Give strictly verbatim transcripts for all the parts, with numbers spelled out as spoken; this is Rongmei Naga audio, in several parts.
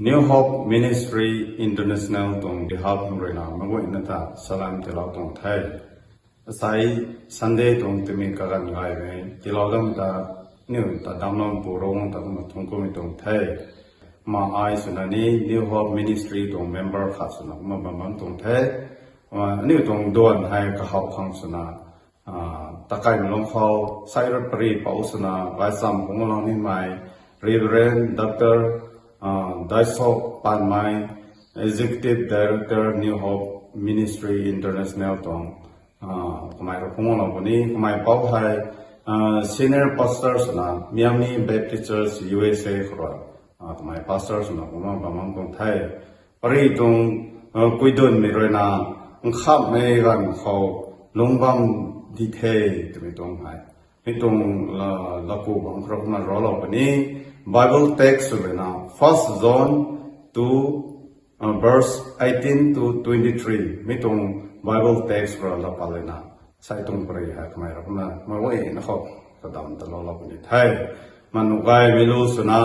New Hope Ministry International tuang behalf khang ruina meic guayna ta salam tiilou tuang the. Asai Sunday tuang timik kaganv gaymei tiilou dam ta, aniu ta damlou pu Ravguangc ta kumna thuanc kumei tuang the. Ma ai swna ni New Hope Ministry tuang member khat swna kumna bam bam tuang the. Aniu tuang duan hei kahaw khang swna, takai mi lung khou, sai rat pari pou swna gaychamv phungc lou nimei Reverend Doctor Daisok Panmei, Executive Director, New Hope Ministry International tuang, kamei rui phungc lou puni. Kamei pou hei Senior Pastor swna Miami Baptist Church, U S A khou rui, kamei pastor swna kumna bam bam tuang the. Pari tuang kuidunmei ruina, nkhamhmei ganv khou lungc bam di the twmei tuang hei, mi tuang laku bam khou rui kumna raclou puni. Bible text swna First John two, verse eighteen to twenty-three, mi tuang Bible text rui laa pat lana, sai tuang pari hei kamei rui kumna meic guayna khou kadam ta loulou puni the. Ma nuh gaymei lu swna,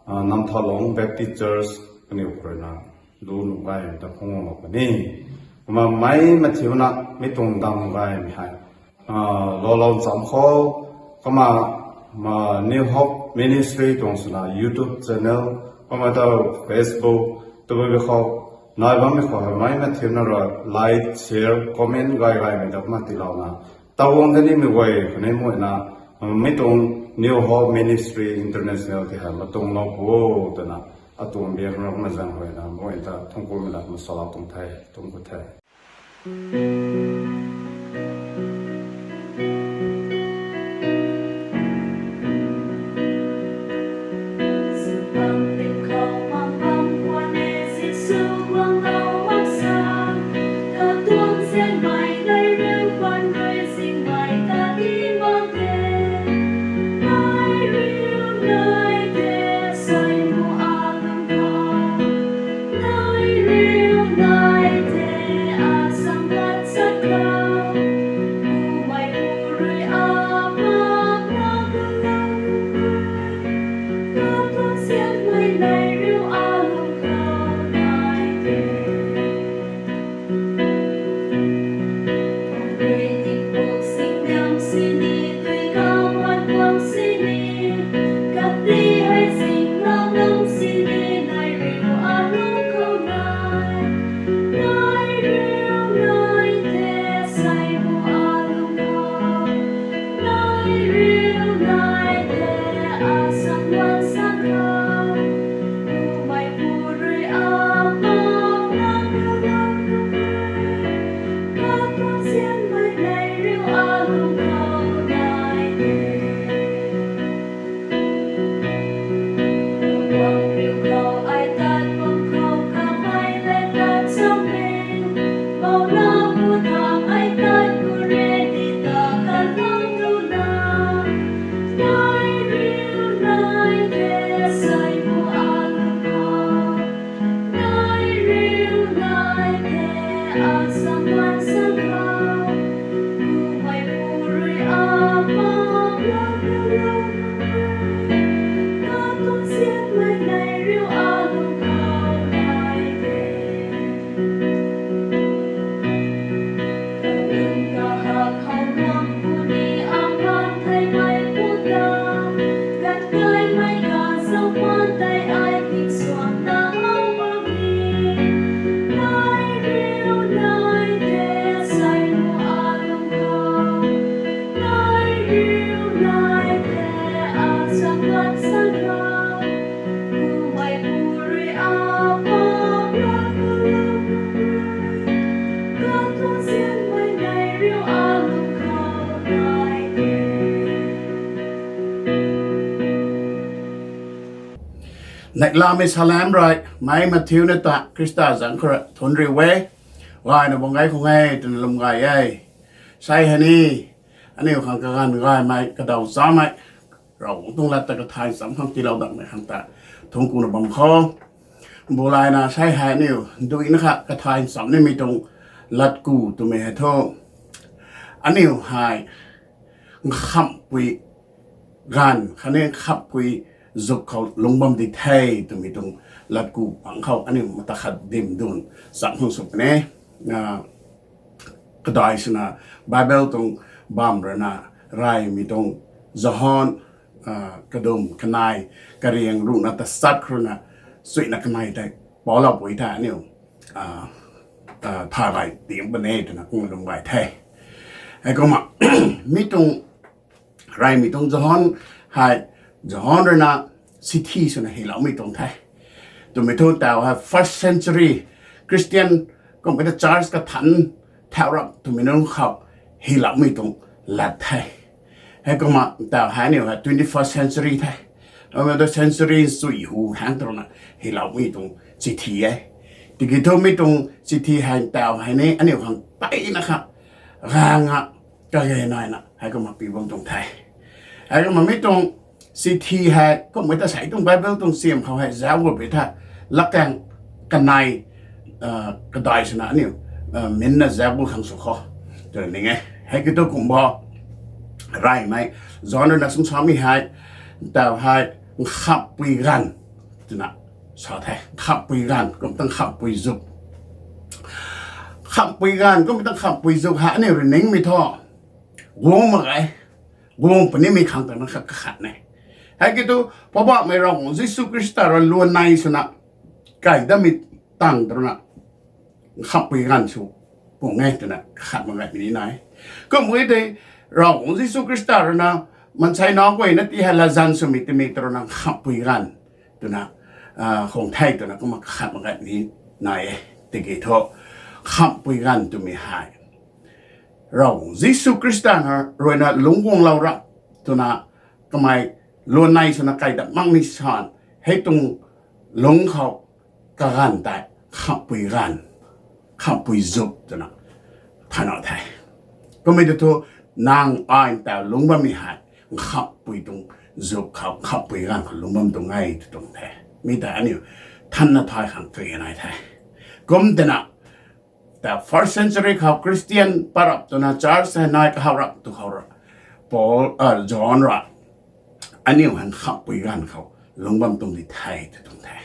Namthalong Baptist Church kaniw khou ruina lu nuh gaymei ta phungc lou puni. Kumna mei mathiuna mi tuang dam gaymei hei loulou nchamc khou, kumna New Hope Ministry tuang swna YouTube channel, kumna ta Facebook, tabui khou nai bammei khou hei mei mathiuna rui like, share, comment gay gaymei ta kumna tiilouna, taguang kanimei guay khatni mei guayna mi tuang New Hope Ministry International ti hei matuang lou pu twna, atuang biak rui kumna zaeng ruina mei guayna ta thuanc kumei la kumna salou tuang the, thuanc ku the. Neihlamei salam rui mei mathiuna ta Khrista zanc khou rui thuanc riu e. Gayna bam gay khang e twna lwm gay e. Sei hei ni aniu khang kaganv gaymei, kadaw chamei, Ravguangc tuang lat ta kathay nchamc khang tiilou datmei khang ta thuanc kuna bam khou, bu layna sei hei aniu duina kha kathay nchamc nimei tuang lat ku twmei hei thu, aniu hei nkhamhpui ganv khatni nkhamhpui zuk khou lungc bam di the twmei tuang latku pang khou aniu mata khat dim dun cham khang sw puni. Kadai swna Bible tuang bam ruina reymei tuang John, kadum kanei, kariang ruhna tachat khou ruina chuina kanei tei paulou pui the aniu thay gay tim puni twna kum lum gay the. Heikumna mi tuang reymei tuang John hei, John ruina chithi swna hyloumei tuang the. Twmei thu tau hei first century Christian kummei ta church kathanc thau rap twmei nunc khou hyloumei tuang lat the. Heikumna tau hei aniu hei twenty-first century the. Amei ta century sui hu hang twna hyloumei tuang chithi e. Tiki thu mi tuang chithi hei tau hei ni aniu khang peyna kha ganga kage naina heikumna pi bam tuang the. Heikumna mi tuang chithi hei kummei ta sei tuang Bible tuang siam khou hei zauc gu pi the. Latkaeng kanei, kadai swna aniu minna zauc gu khang sw khou twna ning e. Hei kiu thu kumbo reymei John ruina sum samei hei tau hei nkhamhpui ganv twna sa the. Nkhamhpui ganv kum ta nkhamhpui zuk. Nkhamhpui ganv kum ta nkhamhpui zuk hei aniu rui ningmei thu guang mak ge. Guang punimei khang twna kha kakhat e. Hei kiu thu Poubauhmei Ravguangc Jisu Khrista rui luan nei swna kai datmei tang twna nkhamhpui ganv sw pung e twna kakhat mak gaymei ni nai. Kummei tei Ravguangc Jisu Khrista ruina mansei nac guayna ti hei latzan swmei timei ta ruina nkhamhpui ganv twna khang the twna kumna kakhat mak gaymei ni nai e. Tiki thu nkhamhpui ganv twmei hei Ravguangc Jisu Khrista ruina lungc guanglou rap twna kamei luan nei swna kai dat makmei san hei tuang lungc khou kaganv tei nkhamhpui ganv, nkhamhpui zuk twna thayna the. Kummei ta thu nang ai tau lungc bammei hei nkhamhpui tuang zuk khou, nkhamhpui ganv khou lungc bam tuang e tw tuang the. Mi ta aniu thanna thay khang kage nai the. Kum twna ta first century khou Christian parap twna church hei nai kahaw rap tu khou ra Paul, John ra aniu hei nkhamhpui ganv khou lungc bam tuang di the tw tuang the.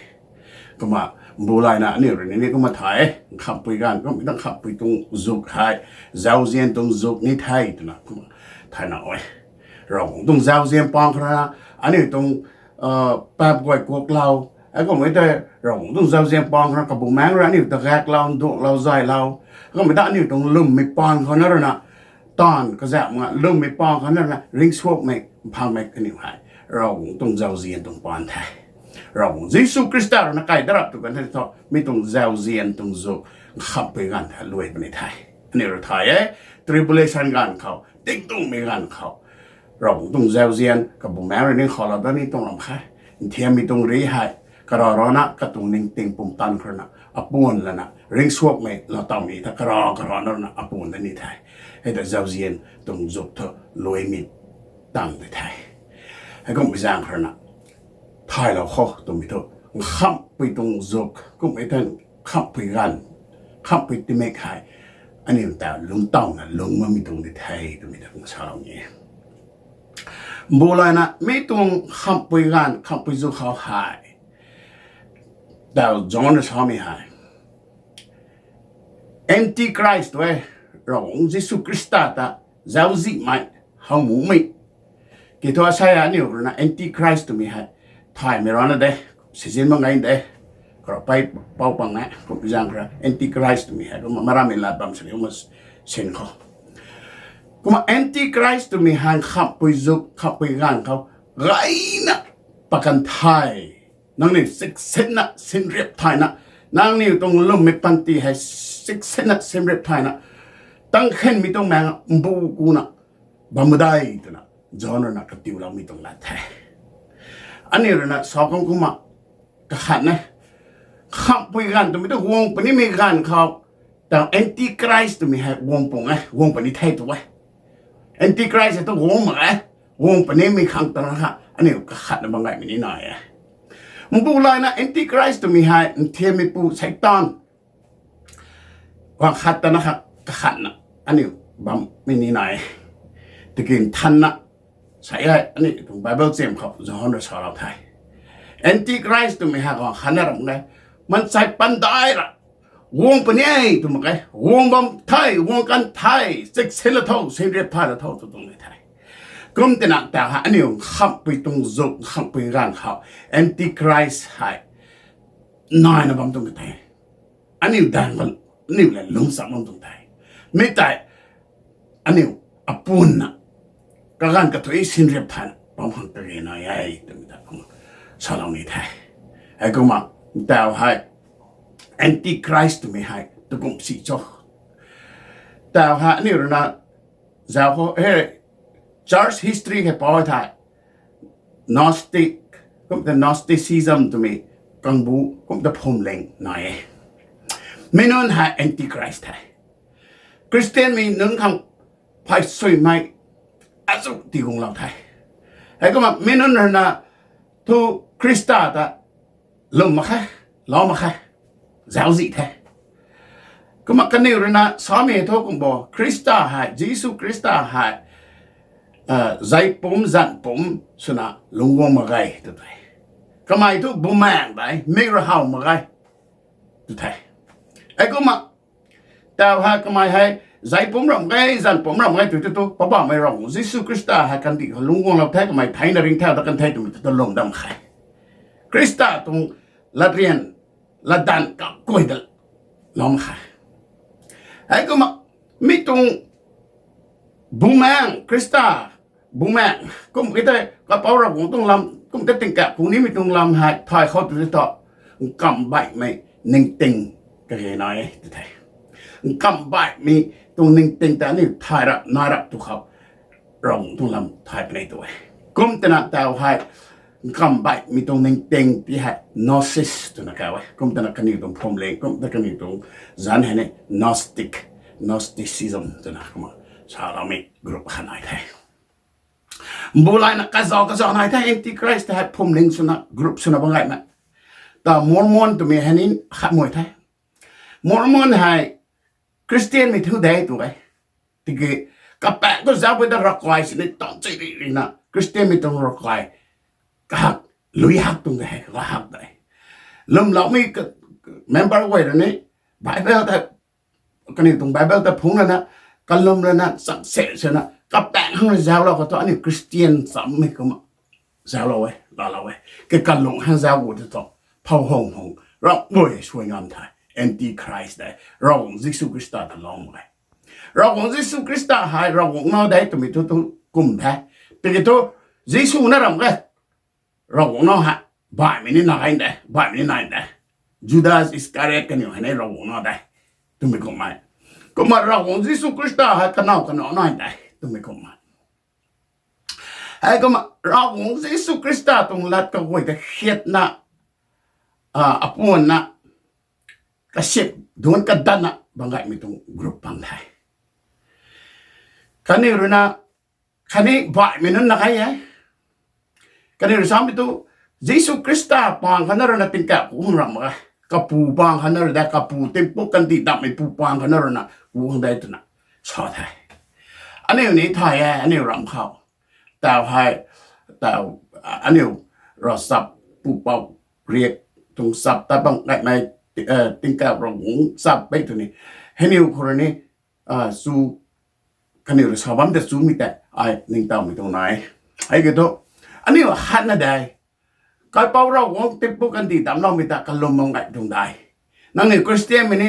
Kumna mbu layna aniu rui ni kumna thay e, nkhamhpui ganv kummei ta nkhamhpui tuang zuk hei zauzian tuang zuk ni the twna kumna thayna e. Ravguangc tuang zauzian pang khou rui aniu tuang paap guay kuaklou, kummei tei Ravguangc tuang zauzian pang khou rui kabumaengc rui aniu ta gaeklou, nduanglou, zaylou, kummei ta aniu tuang lwmmei pang khou na ruina taanv kazauh mak lwmmei pang khou na ruina ringcsuakmei, mphangmei kaniw hei Ravguangc tuang zauzian tuang paan the. Ravguangc Jisu Khrista ruina kai dat rap tw kan the thu mi tuang zauzian tuang zuk nkhamhpui ganv tha luai puni the. Aniu rui thay e, tribulation ganv khou, tingtuangmei ganv khou Ravguangc tuang zauzian kabumaengc rui ning khoulou dat ni tuang lam khe. Nthiammei tuang ri hei kara rana katuang ningting pumtan khou ruina apuan lana ringcsuakmei lou tawmei ta kara kara na ruina apuan dat ni the. Hei ta zauzian tuang zuk thu luaimei tang di the. Heikummei zaeng khou ruina thaylou khou twmei thu nkhamhpui tuang zuk kummei ta nkhamhpui ganv, nkhamhpui timik hei aniu ta lungc tawna lungc bammei tuang di the twmei ta kum salou ni. Mbu layna mi tuang nkhamhpui ganv, nkhamhpui zuk khou hei tau John rui samei hei Antichrist twe, Ravguangc Jisu Khrista ta zauczihmei, howmumei. Kiu thu asei aniu ruina Antichrist twmei hei thaymei rana de, sizin mak ngai de, karaupei pou pang e, kum zaeng khou rui Antichrist twmei hei kumna marammei lat bam sini kumna sin khou. Kumna Antichrist twmei hei nkhamhpui zuk, nkhamhpui ganv khou gayna pakan the. Nangniw siksinna sinriap thayna, nangniw tuang lwmmei panty hei siksinna sinriap thayna, tang khenmei tuang maeng mbu kuna bam de twna John ruina katiuloumei tuang lat the. Aniu ruina sa kum kumna kakhat e. Nkhamhpui ganv twmei tu guang punimei ganv khou ta Antichrist twmei hei guang pung e, guang puni the tw e. Antichrist hei tu guang mak e, guang punimei khang twna kha aniu kakhatna bam gaymei ni nai e. Mbu layna Antichrist twmei hei nthiammeipu Seitaan guang khat twna kha kakhatna aniu bammei ni nai e. Tiki nthanna sa e, aniu tuang Bible cham khou John rui salou the. Antichrist twmei hei khang khatna ram e. Mansei pandai ra, guang puni e twmei e, guang bam the, guang kan the, chiksinla tho, sinriap thay la tho tw tuang e the. Kum twna ta hei aniu nkhamhpui tuang zuk, nkhamhpui ganv khou Antichrist hei naina bam tuang e the. Aniu daeng khou, aniu le lungcham bam tuang the. Mi tei aniu apunna kaganv kathuic sinriap thayna bam khang kage nai e twmei ta kumna salou ni the. Heikumna tau hei Antichrist twmei hei tukum si cho. Tau hei aniu ruina zau khou he, church history hei pou thei Gnostic, kumna Gnosticism twmei kangbu kumna phwamling nai e. Mi nunc hei Antichrist the. Christianmei nunc khang phay suimei azu tiiguanglou the. Heikumna mi nunc ruina thu Khrista ta lwm mak khe, lou mak khe, zauczih the. Kumna kaniw ruina samei thu kum bo, Khrista hei, Jisu Khrista hei, ah, zeipumc zanc pumc swna lungc guang mak ge tw the. Kamei thu bumaengh tei mik rui how mak ge tw the. Heikumna tau hei kamei hei zeipumc ram ge, zanc pumc ram ge tw tu tu, Poubauhmei Ravguangc Jisu Khrista hei kandih khou lungc guanglou the, kamei theina ringcthau dat kan the twmei tu tu lwm dam khe. Khrista tuang latryan, latdanv kakuay ta lou mak khe. Heikumna mi tuang bumaengh, Khrista bumaengh kum e tei, Kaipouc Ravguangc tuang lam kum tei tingkauh kum nimei tuang lam hei thay khou tu tu thu, nkambaihmei ningting kage nai e tw the. Nkambaihmei tuang ningting ta aniu thay rap nai rap tu khou Ravguangc tuang lam thay puni tw e. Kum twna tau hei nkambaihmei tuang ningting ti hei Gnosis twna kau e. Kum twna kaniw tuang phwamling, kum twna kaniw tuang zanc hei ni Gnostic, Gnosticism twna kumna saloumei group khat nai the. Mbu layna kazauh kazauh nai the, Antichrist hei phwamling swna, group swna bam gaymei. Ta Mormon twmei hei ni khat mei the. Mormon hei Christianmei thu de tw e. Tiki kapaengc tu zaucpui ta ravkai sini tan chiri rina Christianmei tuang ravkai kahak, lui hak tuang de hei kahak de. Lwmloumei member guay rui ni Bible ta, kaniw tuang Bible ta phungc lana, kalwm lana, chakse swna kapaengc khang rui zauclou khou thu aniu Christian chammei kumna zauclou e, laalou e. Ke kalung khang zauc gu tu thu, phou hung hung ramh guay suai ngam the. Antichrist de, Ravguangc Jisu Khrista ta lou mak e. Ravguangc Jisu Khrista hei Ravguangc nac de twmei thu tu kum the. Tiki thu Jisu na ramh ge, Ravguangc nac hei baihmei ni nai de, baihmei ni nai de. Judas Iscariot kaniw hei ni Ravguangc nac de twmei kumhmei. Kumna Ravguangc Jisu Khrista hei kanow kanow nai de twmei kumhmei. Heikumna Ravguangc Jisu Khrista tuang lat kaguay ta khiatna, ah, apuanna, kasip duanc kadanna bam gaymei tuang group bam the. Kaniw ruina, khatni baihmei nunc na khe e. Kaniw rui samei tu, Jisu Khrista pang khatna ruina tingkauh ku khang ramh mak ge. Kapu pang khatna rui de, kapu tingpuk kandih dammeipu pang khatna ruina ku khang de twna sa the. Aniu ni thay e, aniu ramh khou. Tau hei, tau, aniu ravchap pupouc riak tuang chap ta bam gaymei, eh, tingkauh Ravguangc chap pei tw ni. Hei niw khou rui ni, ah, chu, kaniw rui sa bam ta chumei tei ai ningtowmei tuang nai. Hei kiu thu, aniu khatna de. Kaipouc Ravguangc tingpuk kandih damcloumei ta kalwm bam gay tuang de. Nangniw Christianmei ni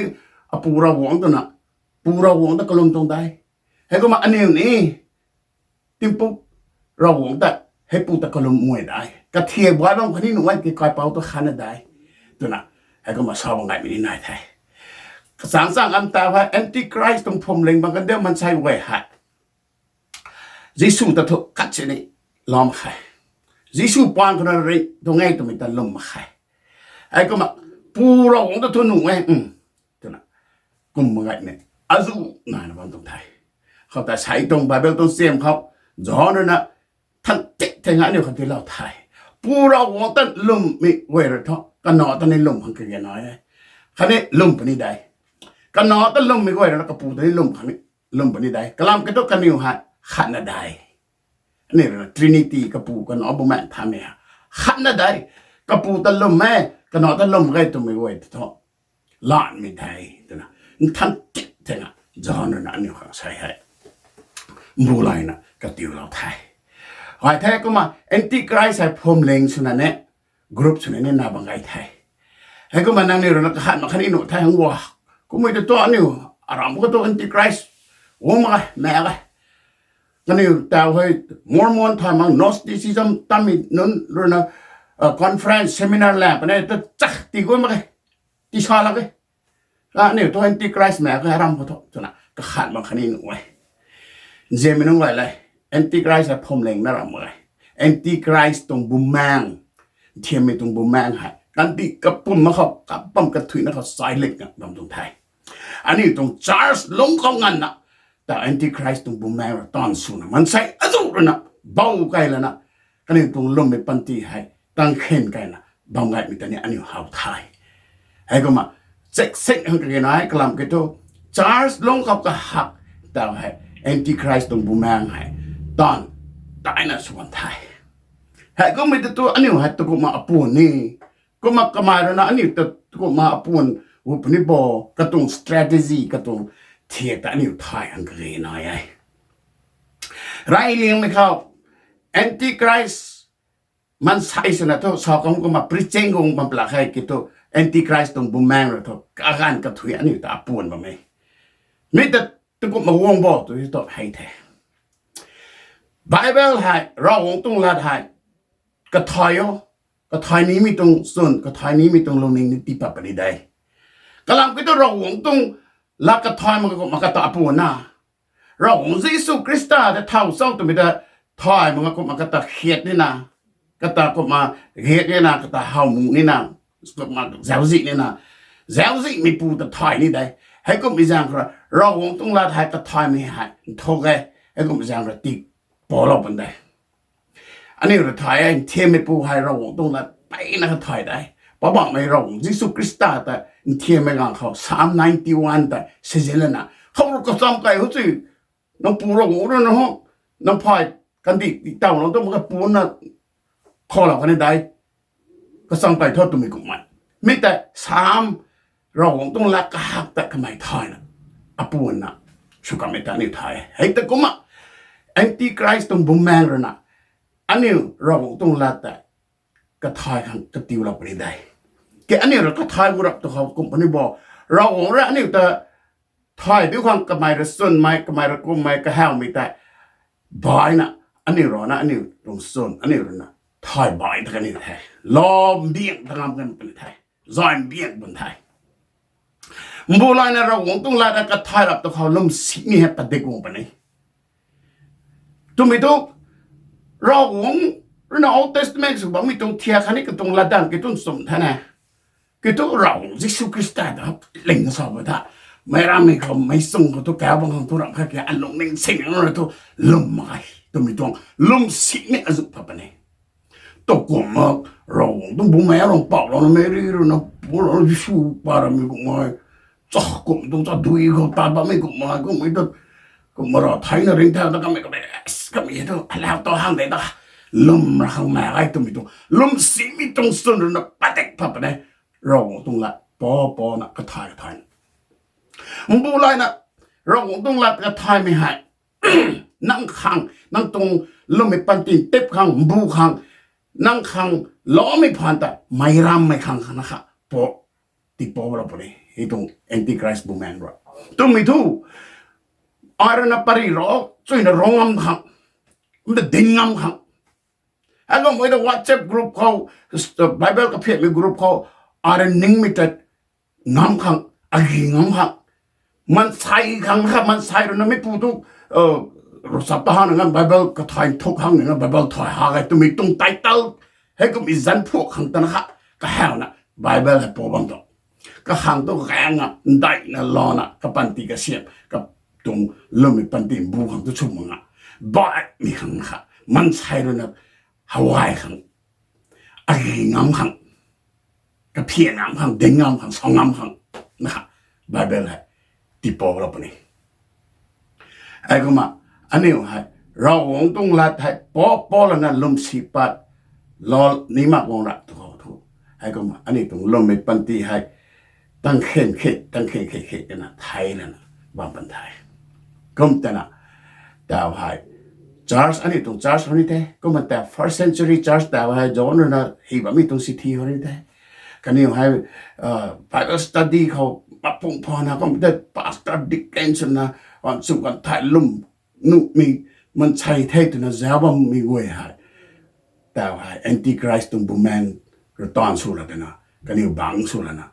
apu Ravguangc twna, pu Ravguangc ta kalwm tuang de. Heikumna aniu ni tingpuk Ravguangc ta, heipu ta kalwm mei de. Kathiak bai bam khatni nuh e, ki kaipouc tu khatna de twna, heikumna sa bam gaymei ni nai the. Kachangc chang am tau hei Antichrist tuang phwamling bam kan de maansei guay hei Jisu ta thu khat sini lwm khe. Jisu pang khou rui tuang e twmei ta lwm mak khe. Heikumna pu Ravguangc ta thu nuh e, um, twna kum mak gaymei azu naina bam tuang the. Khou ta sei tuang Bible tuang siam khou, John ruina than tik thei nga aniu khat tiilou the. Pu Ravguangc ta lwmmei guay rui thu kanac ta ni lwm khang kage nai e. Khatni lwm puni de. Kanac ta lwmmei guay ruina kapu ta ni lwm khang ni lwm puni de. Kalam kiu thu kaniw hei khatna de. Aniu ruina Trinity, Kapu, Kanac, Bumaengh Nthanmei hei khatna de. kapu ta lwm e, kanac ta lwm ge twmei guay ta thu, lanmei the, twna, nthan kit thena, John rui na aniu khang sei hei, mbu layna katiulou the. Ai the kumna Antichrist hei phuamling swna ne, group swna ni na bam gay the. Heikumna nangniw rui na kahan mak khatni nuh the hang gua. Kummei ta tu aniu, aram khou tu Antichrist, guang mak ge, maek ge. Kaniw tau hei Mormon thay mak Gnosticism tamei nunc rui na, conference, seminar lang puni ta chak tii guang mak ge. Tii sa lak ge. Aniu tu Antichrist maek ge aram khou thu, twna kahan mak khatni nuh e. Nzianmei nunc gay le, Antichrist hei phuamling na ram mak ge. Antichrist tuang bumaeng, nthiammei tuang bumaeng hei kandih kapumna khou, kapam kathuina khou chailikna bam tuang the. Aniu tuang church lungc khou nganvna, ta Antichrist tuang bumaeng rui taanv swna, maansei azuh rui na, bou key lana, kaniw tuang lwmmei panty hei tang khen keyna bam gaymei ta ni aniu how the. Heikumna, check sing hang kage nai kalam kiu thu, church lungc khou kahak, ta hei, Antichrist tuang bumaeng hei, taanv, taina sw bam the. Heikummei ta tu aniu hei tu kumna apuan ni, kumna kamei rui na aniu ta tu kumna apuan, gu puni bo, katuang strategy, katuang thiak ta aniu thay hang kage nai e. Reyliangmei khou, Antichrist, maansei swna thu sa khang kumna preaching guang bam plak hei kiu thu, Antichrist tuang bumaeng rui thu, kaganv kathuic aniu ta apuan bam e. Mi ta tu kumna guang bo tu thu hei the. Bible hei, Ravguangc tuang lat hei, kathay o, kathay nimei tuang chwn, kathay nimei tuang lungning ni tii pat puni de. Kalam kiu thu Ravguangc tuang lat kathay mak kumna kata apuan na, Ravguangc Jisu Khrista ta thaw cho twmei ta thay mak kumna kata khiat nina, kata kumna ghiat nina, kata howmu nina, kumna zauczih nina, zauczihmeipu ta thay ni de. Heikummei zaeng khou rui Ravguangc tuang lat hei kathaymei hei nthu e. Heikummei zaeng rui tii palou pun de. Aniu rui thay e, nthiammeipu hei Ravguangc tuang lat peyna kathay de. Poubauhmei Ravguangc Jisu Khrista ta nthiammei ganv khou Psalm ninety-one ta sizinlana, khou rui kacham key hou chu, nang Pu Ravguangc rui na ho, nang phay kandih titawlou tu mak ge puna, khoulou kani de, kacham key tho twmei kumhmei. Mi tei Psalm, Ravguangc tuang lat kahak ta kamei thayna, apuanna, sw kammei ta aniu thay e. Hei ta kumna, Antichrist tuang bumaeng rui na, aniu Ravguangc tuang lat ta kathay khang katiulou puni de. Ke aniu rui kathay gu rap tu khou kum puni bo, Ravguangc rui aniu ta thay diu khang kamei rui chwnmei, kamei rui kummei, kahawmei tei baina, aniu rui na aniu tuang chwn, aniu rui na thay bai ta kani the. Lou mbiang ta ngam kan puni the. Zay mbiang pun the. Mbu layna Ravguangc tuang lat ta kathay rap tu khou lwmsimei hei padik guang puni. Twmei thu, Ravguangc rui na Old Testament sw bammei tuang thiak khatni katuang latdanv kiu thu nchumh the na. Kiu thu Ravguangc Jisu Khrista ta ling sa ba ta, meic rammei khou, meic chung khou thu kau bang khang thu ramh khat ke, alungning sing rui thu lwm mak ge twmei tuang lwmsimei azuh pat puni. Tukumna Ravguangc tuang bumaengc rui pauhlouna, Meri rui na pulouna, Jisu pa rammei kummei, cha kum tuang cha dui khou tat bammei kummei, kummei ta, kumna ra theina ringcthau ta kamei kamei, kamei thu alau ta hang de ta, lwm ra khang mak ge twmei tuang lwmsimei tuang chwn rui na padik pat puni. Ravguangc tuang lat pa pana kathay kathay. Mbu layna, Ravguangc tuang lat kathaymei hei, nang khang, nang tuang lwmmei panty tip khang, mbu khang, nang khang loumei phaan ta, meic rammei khang khang na kha, pa, tiipaulou puni, hei tuang Antichrist bumaengc rui. Twmei thu, ai rui na pary ro, chuina ro ngam khang, kumna dinc ngam khang. Hei kummei ta WhatsApp group khou, Bible kaphiatmei group khou, ai rui ningmei ta ngam khang, agi ngam khang. Maansei khang kha, maansei rui na mipu tu, ru chap ta hang na ngam Bible kathay nthuk hang na ngam Bible thay ha ge twmei tuang title, hei kummei zanc phuak khang ta na kha, kahawna Bible hei pou bam tu. Kakhang tu gaengna, ndaihna louna, kapanty kasiam, katuang lwmmei panty mbu khang tu sw mak nga. Baihmei khang na kha, maansei rui na haway khang, agi ngam khang, kaphian ngam khang, dinc ngam khang, sa ngam khang, na kha, Bible hei tiipaulou puni. Hei kumna, aniu hei, Ravguangc tuang lat hei pa, pa lana lwmsi pat, lou ni mak guang rap tu khou thu, Heikumna aniu tuang lwmmei panty hei tang khen khe, tang khen khe khe twna thei lana bam pan the. Kum twna tau hei church, aniu tuang church hou ni the. Kumna tau first century church tau hei John rui na hy bammei tuang sithi hou ni the. Kaniw hei Bible study khou mapung phana kum the pastor, deacon swna, an sw kan thei lwm nuhmei mansei the twna zauc bammei guay hei tau hei Antichrist tuang bumaeng rui taanv sw la twna, kaniw bangc sw lana,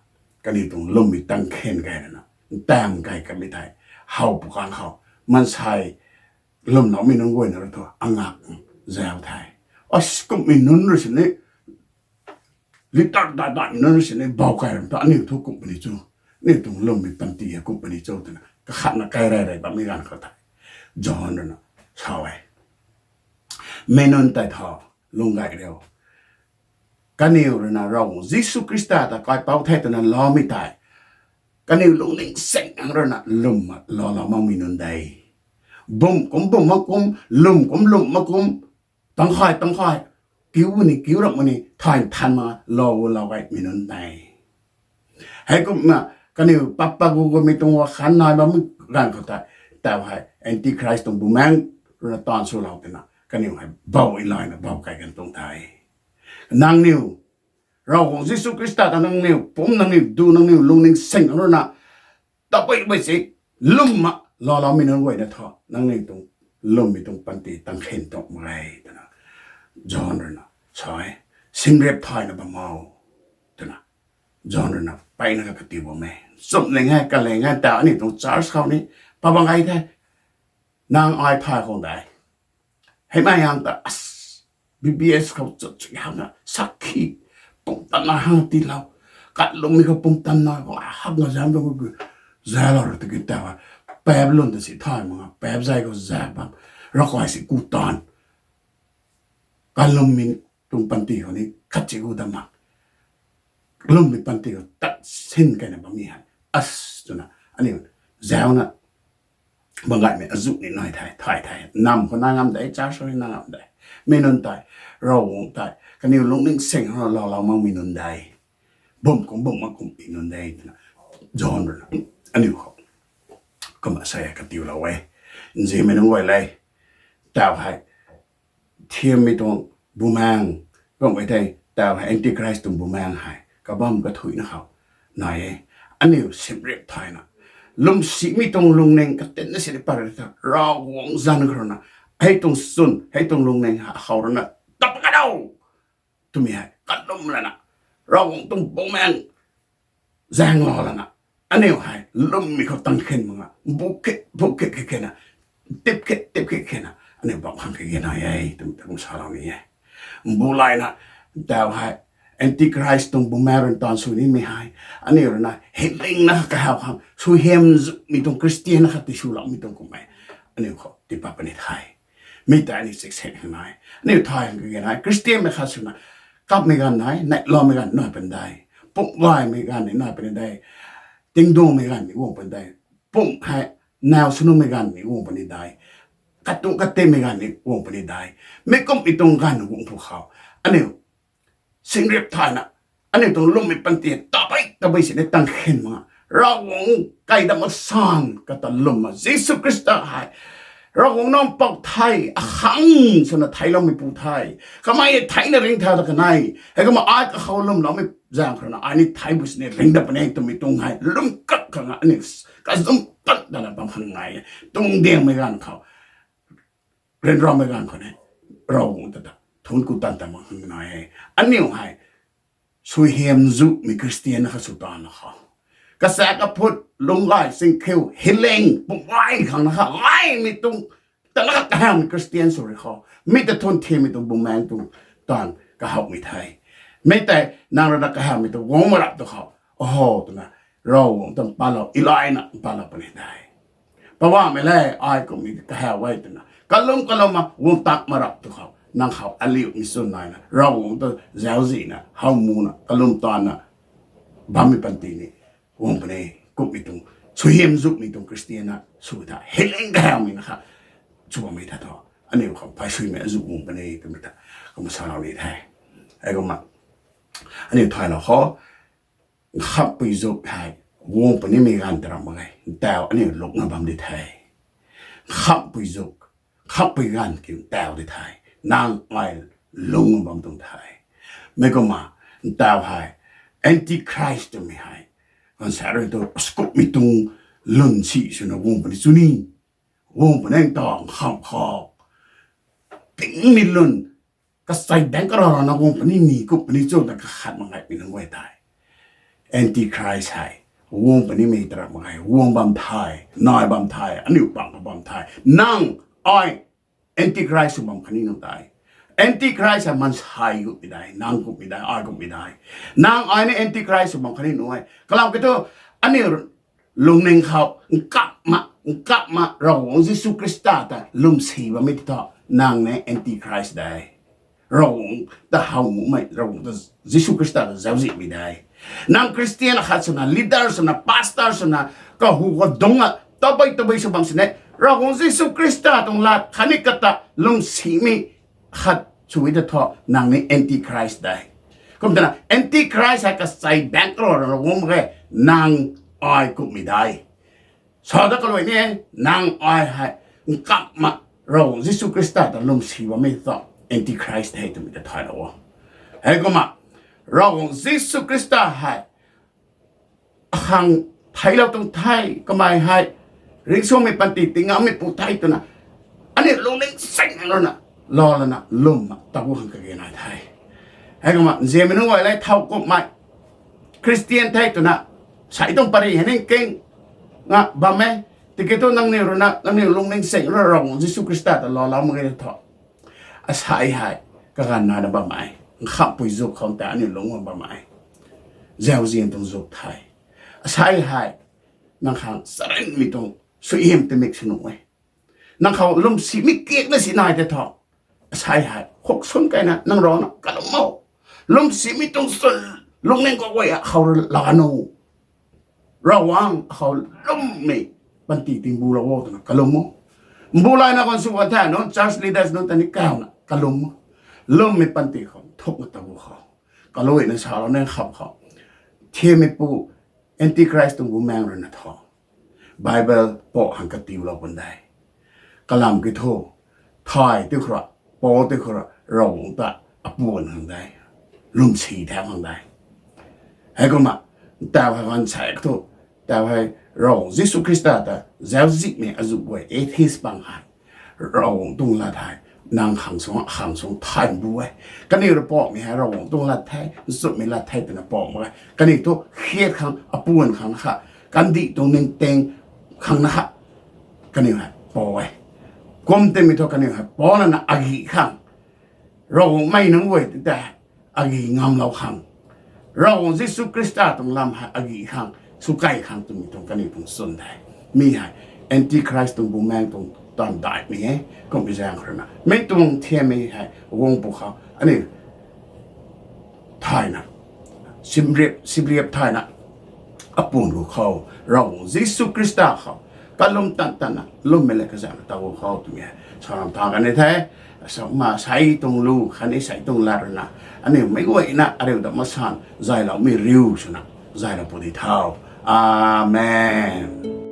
kaniw tuang lwmmei tang khen key lana, ntam key kamei thei, how pukang khou mansei lwmloumei nunc guayna rui thu angak zauc the. As kumhmei nunc rui sini, leader dai daimei nunc rui sini bau key ram ta aniu thu kum puni cho, aniu tuang lwmmei panty hei kum puni cho twna kakhatna key rey rey bammei ganv khou tei John rui na sa e. Mi nunc tei tho, lung gay riu. Kaniw rui na Ravguangc Jisu Khrista ta kaipouc the twna loumei tei, kaniw lungning seng ang rui na lwm mak loulou makmei nunc de. Bum kum bum mak kum, lwm kum lwm mak kum, tangkhay tangkhay, kiu ni kiu ram ni thay than ma lou lou gaymei nunc de. Heikumna kaniw papa gu gumei tuang wakhan nai bammei ganv khou tei, tau hei Antichrist tuang bumaeng rui na taanv swlou twna kaniw hei bau ilayna bau key kan tuang the. Nangniw, Ravguangc Jisu Khrista ta nangniw pumc, nangniw du, nangniw lungning seng rui na tabui bui si lwm mak louloumei nunc guayna thu nangniw tuang lwmmei tuang panty tang khen tuang mak e twna John rui na sa e. Simrip thayna bam o twna John rui na peyna ka katiu bam e. Chumling hei, kaling hei ta aniu tuang church khou ni pa bang gay the. Nang ai thay khang de. Heimei hang ta, as, B B S khou chut chut hang na sakhi, pumtan na hang tiilou, katlwmmei khou pumtan na khou hak na zam tu, zalou rui tiki ta, paap lun ta si thay mak nga, paap zay khou zay bam, ravkai si ku taanv, katlwmmei tuang panty khou ni khat si ku dam mak, lwmmei panty khou tat sin keyna bammei hei, as, twna aniu zauna bang gaymei azuh ni nai the, thay the. Nam khou na ngam de, church khou ni na ngam de. Mi nunc tei, Ravguangc tei kaniw lungning seng khou loulou makmei nunc de. Bum kum bum mak kummei nunc de twna John rui na aniu khou kumna sa e, katiulou e. Nzianmei nunc guay le, tau hei thiammei tuang bumaeng, kum e thei, tau hei Antichrist tuang bumaeng hei kabam kathuina khou nai e. Aniu simrip thayna, lwmsimei tuang lungning katinna sini pat rui ta, Ravguangc zanc khou rui na, hei tuang chwn, hei tuang lungning khou rui na, tap ka dau twmei hei kalwm lana, Ravguangc tuang bumaeng zaenglou lana, aniu hei lwmmei khou tang khen mak nga, bu khe bu khe khe khe na, tip khe tip khe khe na aniu bam khang kage nai e twmei ta kum salou ni e. Mbu layna, tau hei Antichrist tuang bumaeng rui taanv sw nimei hei aniu rui na healing na kahaw khang, suaihiamzumei tuang Christian na khat tiswloumei tuang kummei aniu khou tiipat puni the. Mi tei aniu check sek khang nai, aniu thay khang kage nai, Christianmei khat swna kapmei ganv nai, neihloumei ganv nai puni de, pumh gaymei ganv ni nai puni de, tingduangmei ganv ni guang puni de, pumh hei naw swnuhmei ganv ni guang puni de, katuang katipmei ganv ni guang puni de. Mi kummei tuang ganv guang phu khou, aniu simrip thayna, aniu tuang lwmmei panty tabui tabui sini tang khen mak nga, Ravguangc kai dam asan kata lwmna, Jisu Khrista hei Ravguangc Nac Mpouh the, akhang swna theicloumeipu the, kamei theina ringcthau ta kanei, heikumna ai kakhou lwmloumei zaeng khou rui na ai ni thei bu sini ringcthau puni twmei tuang hei lwm kak khang aniu kazum tat dana bam khang nai e. Tuang diangmei ganv khou, ryanramei ganv khou ni, Ravguangc ta ta thuanc ku tan ta bam khang nai e. Aniu hei suaihiamzumei Christian na khat sw tan na khou, kasa kaphut, lungcgay singkhiu, healing pumh gay khang na kha gaymei tuang, ta na kha kahawmei Christian sw rui khou, mi ta thuan thiammei tuang bumaeng tuang taanv kahawmei the. Mi tei nang rui na kahawmei tuang guang mak rap tu khou, oho twna, Ravguangc ta mpatlou, ilayna mpatlou puni de. Poubauhmei le, ai kummei kahaw e twna kalum kalumna guang tak mak rap tu khou, nang khou aliumei chwn naina Ravguangc ta zauczihna, howmuna, kalum taanna bammei panty ni guang puni. Kummei tuang suaihiamzumei tuang Christian na sw ta healing kahawmei na kha sw bammei ta thu, aniu khou pheysuimei azuh guang puni twmei ta kumna salou ni the. Heikumna Aniu thaylou kho, nkhamhpui zuk hei guang punimei ganv ta ram mak ge, ntaw aniu lungna bam di the. Nkhamhpui zuk, nkhamhpui ganv kiu ntaw di the. Nang ai lungna bam tuang the. Mei kumna, ntaw hei, Antichrist twmei hei, ganv sa rui tu, skumhmei tuang lwn si swna guang puni chu ni. Guang puni ta nkhamh khou, tingmei lwn, kachei daeng karana guang puni ni, kum puni chu ta kakhat mak gaymei nunc guay tei. Antichrist hei guang punimei ta ram mak ge, guang bam the, nai bam the, aniu pang khou bam the. Nang, ai, Antichrist sw bam khatni nuh de. Antichrist hei mansei kumhmei de, nang kumhmei de, ai kumhmei de. Nang ai ni Antichrist sw bam khatni nuh e. Kalam kiu thu, aniu lungning khou nkhamhna, nkhamhna Ravguangc Jisu Khrista ta lwmsi bammei ti thu, nang ni Antichrist de. Ravguangc ta how nuhmei, Ravguangc ta, Jisu Khrista ta zauczihmei de. Nang Christian akhat swna, leader swna, pastor swna, kahu kadungc a tabei tabei sw bam sini, Ravguangc Jisu Khrista tuang lat khatni kata lwmsimei khat sw e ta thu, nang ni Antichrist de. Kum twna Antichrist hei kachei daeng karana guang mak ge, nang ai kumhmei de. Sa ta kalui ni, nang ai hei nkhamhna Ravguangc Jisu Khrista ta lwmsi bammei thu Antichrist hei twmei ta thaylou o. Heikumna, Ravguangc Jisu Khrista hei akhang theiclou tuang the, kamei hei ringcsuangmei panty tingngammeipu the twna, aniu lungning sing lana, lou lana lwmna taku khang kage nai the. Heikumna nzianmei nunc guay le, thowkumhmei Christian the twna, sei tuang pary hei ning king nga bam e. Tiki thu nangniw rui na, nangniw lungning sing rui Ravguangc Jisu Khrista ta loulou mak ge thu, asei hei kaganv naina bammei, nkhamhpui zuk khou ta aniu lungc bam bammei, zauzian tuang zuk the. Asei hei nang khang charynmei tuang suaihiam timik sw nuh e. Nang khou lwmsimei kiakna si nai tei thu, asei hei khuk swn keyna nang rana kalum o. Lwmsimei tuang swn lungning kaguay akhou rui laa nu. Ravguangc akhou lwmmei panty tingbulou o twna kalum o. Mbu layna kan sw kan the, nunc church leaders nunc ta ni kawna kalum o. Lwmmei panty khou nthukna taku khou, kaluina salou ni kham khou, thiammeipu Antichrist tuang bumaengc rui na thu, Bible pou khang katiulou pun de. Kalam kiu thu, thay ti khou rui, pou ti khou rui Ravguangc ta apuan khang de, lwmsi thau khang de. Heikumna, ntaw hei ganv sa thu, ntaw hei Ravguangc Jisu Khrista ta zauczihmei azuh guay atheist pang hei, Ravguangc tuang lat hei nang khang suang, khang suang thay bu e. Kaniw rui poumei hei Ravguangc tuang lat the, nchumhmei lat the twna pou mak e. Kaniw thu khiat khang, apuan khang na kha, kandih tuang ningting khang na kha, kaniw hei pou e. Kum timei thu kaniw hei pou lana agi khang, Ravguangc mei nunc guay ti tei agi ngamlou khang, Ravguangc Jisu Khrista tuang lam hei agi khang swkey khang twmei tuang kaniw tuang swn de. Mi hei Antichrist tuang bumaengc tuang taanv daihmei e. Kummei zaeng khou rui na, mi tuang thiammei hei guang pwkhou aniu thayna, simriap, simriap thayna, apuan gu khou, Ravguangc Jisu Khrista khou kalum tan tanna lwmmei le kazanna taku khou twmei hei salam tha kan ni the. Asei tuang lu khatni sei tuang lat rui na, aniu meic guayna ariu ta masan zayloumei riu swna zaylou pu di thau. Amen.